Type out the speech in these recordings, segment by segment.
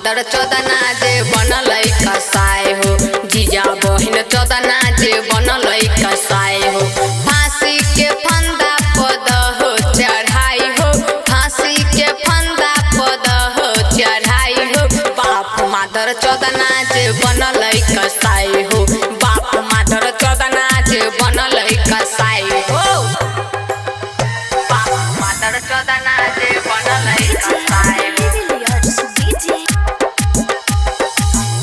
मादर चोदना जे बनल कसाय हो, जीजा बहिन चोदना जे बनल कसाय हो। फांसी के फंदा पद हो चढ़ाई हो, फांसी के फंदा पद हो चढ़ाई हो। बाप मादर चोदना जे बनल कसाय हो, बाप मादर चोदना जे बनल कसाय हो। बाप मादर चोदना जे बनल कसाय हो।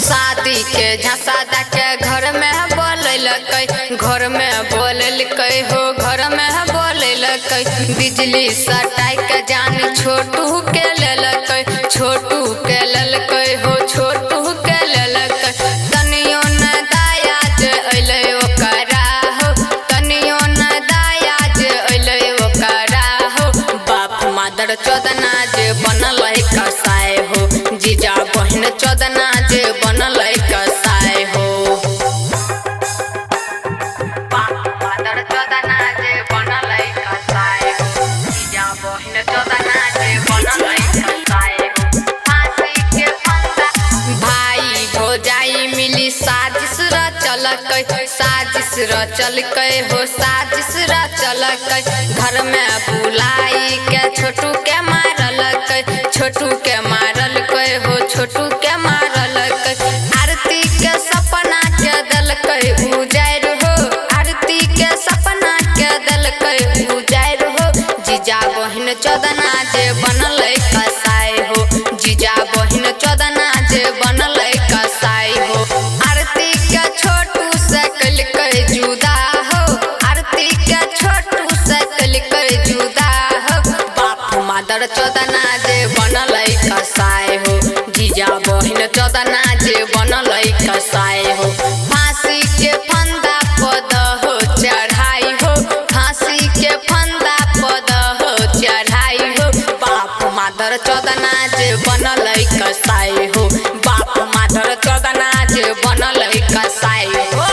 शादी के झांसा दके घर में बोललकै, घर में बोललकै हो, घर में बोललकै। बिजली सटाई के जान छोटू के लेलकै, छोटू के लेलकै हो, छोटू के लेलकै। तनियो न दया जे अइलै ओकरा हो, तनियो न दया जे अइलै ओकरा हो। बाप मादर चोदना जे बनल कसाय हो, जीजा बहिन चोदना जे बनल कसाय हो। बाप मादर चोदना जे बनल कसाय हो, जीजा बहिन चोदना जे बनल कसाय हो। फांसी के फंदा भाई भौजाई मिली साजिश रचलकै, साजिश रचलकै हो, साजिश रचलकै। घर में बुलाई के छोटू के मारलकै, छोटू के मारलकै हो, छोटू के मारलकै। आरती के सपना के देलकै उजारि हो, आरती के सपना के देलकै उजारि हो। जीजा बहिन चोदना जे बनल कसाय हो, जीजा बहिन चोदना जे बनल कसाय हो। आरती के छोटू से कलकै जुदा हो, आरती के छोटू से कलकै जुदा हो। बाप मादर चोदना जे बनल कसाय हो, जीजा बहिन चोदना जे बनल कसाय हो। फांसी के फंदा पद हो चढ़ाई हो, फांसी के फंदा पद हो चढ़ाई हो। बाप मादर चोदना जे बनल कसाय हो, बाप मादर चोदना जे बनल कसाय हो।